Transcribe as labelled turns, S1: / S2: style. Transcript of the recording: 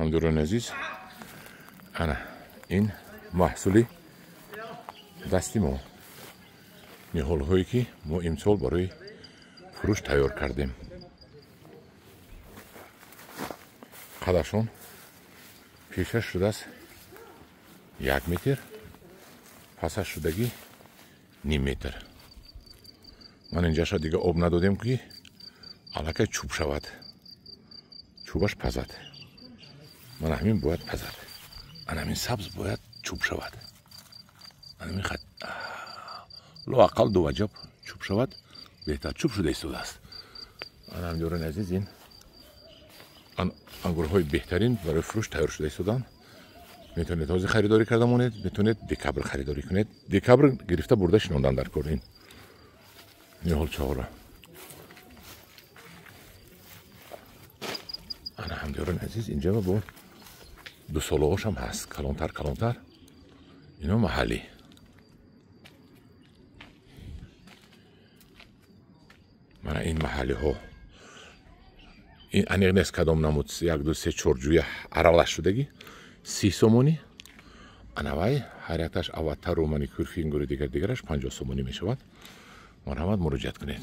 S1: Ҳамдиёрони азиз, ана ин маҳсули дасти мо, ниҳолҳое ки мо имсол барои фурӯш тайёр кардем. Қадашон пешаш шудааст 1 метр, пасаш шудагӣ ним метр. Ман инҷаша дига об надодем ки аллакай чӯб шавад, чӯбаш пазад. Ман ҳамин бояд пазад, ан ҳамин сабз бояд чӯб шавад, ҳамин хат лоақал 2 ваҷаб чӯб шавад беҳтар. Чӯб шуда истодааст. Ан ҳамдиёрони азиз, ин ангурҳои беҳтарин барои фурӯш тайёр шуда истоданд. Метавонед ҳозир харидорӣ карда монед, метавонед декабр харидорӣ кунед. Декабр гирифта бурда шинондан дар кор ин ниҳолчаҳоро. Ана ҳамдиёрони азиз, инҷа бо дусолаҳошам ҳаст, калонтар калонтар, ино маҳаллӣ. Мана ин маҳаллиҳо, ин аниқ нест кадом намуд, 1 2 3 4 ҷӯя аралаш шудагӣ, 30 сомонӣ. Анавай ҳар якташ аватару маникюр, фингуру дигар дигараш 50 сомонӣ мешавад. Марҳамат, муроҷиат кунед.